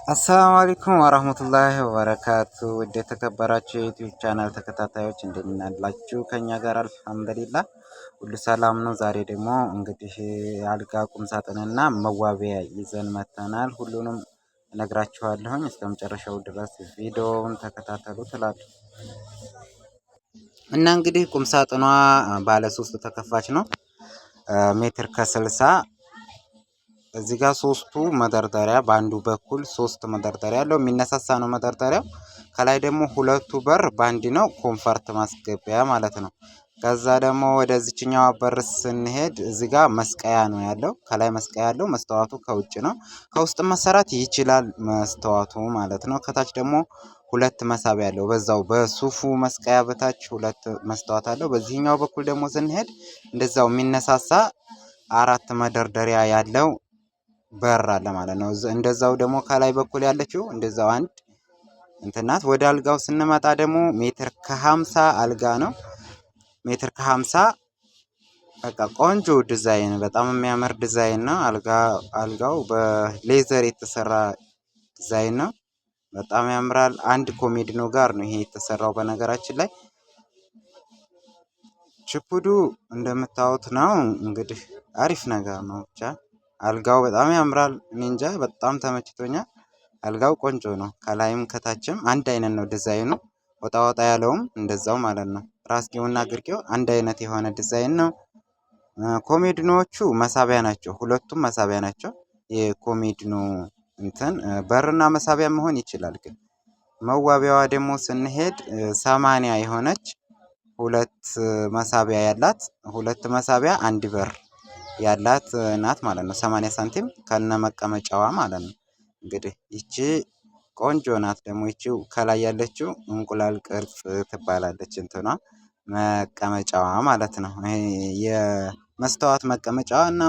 السلام عليكم ورحمة الله وبركاته። ውድ የተከበራችሁ የ YouTube channel ተከታታዮች እንደምን አላችሁ? ከኛ ጋር الحمد لله ሁሉ ሰላም ነው። ዛሬ ደግሞ እንግዲህ አልጋ፣ ቁም ሳጥንና መዋቢያ ይዘን መተናል። ሁሉንም እነግራችኋለሁኝ። እስከ መጨረሻው ድረስ ቪዲዮውን ተከታተሉ ትላሉ እና እንግዲህ ቁም ሳጥኗ ባለ ሶስት ተከፋች ነው። ሜትር ከ60። እዚህ ጋር ሶስቱ መደርደሪያ፣ በአንዱ በኩል ሶስት መደርደሪያ ያለው የሚነሳሳ ነው መደርደሪያው። ከላይ ደግሞ ሁለቱ በር ባንድ ነው፣ comfort ማስገቢያ ማለት ነው። ከዛ ደግሞ ወደዚችኛዋ በር ስንሄድ እዚህ ጋር መስቀያ ነው ያለው። ከላይ መስቀያ ያለው መስተዋቱ ከውጭ ነው። ከውስጥ መሰራት ይችላል መስተዋቱ ማለት ነው። ከታች ደግሞ ሁለት መሳቢያ ያለው፣ በዛው በሱፉ መስቀያ በታች ሁለት መስተዋት አለው። በዚህኛው በኩል ደግሞ ስንሄድ እንደዛው የሚነሳሳ አራት መደርደሪያ ያለው በር አለ ማለት ነው። እንደዛው ደግሞ ከላይ በኩል ያለችው እንደዛው አንድ እንትናት። ወደ አልጋው ስንመጣ ደግሞ ሜትር ከ50 አልጋ ነው። ሜትር ከ50 በቃ ቆንጆ ዲዛይን፣ በጣም የሚያምር ዲዛይን ነው። አልጋው በ leather የተሰራ ዲዛይን ነው። በጣም ያምራል። አንድ ኮሜዲኖ ጋር ነው ይሄ የተሰራው። በነገራችን ላይ ችፑዱ እንደምታዩት ነው። እንግዲህ አሪፍ ነገር ነው ብቻ። አልጋው በጣም ያምራል። እኔ እንጃ በጣም ተመችቶኛል። አልጋው ቆንጆ ነው። ከላይም ከታችም አንድ አይነት ነው ዲዛይኑ። ወጣ ወጣ ያለውም እንደዛው ማለት ነው። ራስጌውና ግርጌው አንድ አይነት የሆነ ዲዛይን ነው። ኮሜዲኖዎቹ መሳቢያ ናቸው። ሁለቱም መሳቢያ ናቸው። የኮሜዲኖ እንትን በርና መሳቢያ መሆን ይችላል። ግን መዋቢያዋ ደግሞ ስንሄድ 80 የሆነች ሁለት መሳቢያ ያላት፣ ሁለት መሳቢያ አንድ በር ያላት ናት ማለት ነው። 80 ሳንቲም ከነ መቀመጫዋ ማለት ነው። እንግዲህ ይቺ ቆንጆ ናት። ደግሞ ይቺ ከላይ ያለችው እንቁላል ቅርጽ ትባላለች። እንትኗ መቀመጫዋ ማለት ነው። ይሄ የመስተዋት መቀመጫዋ እና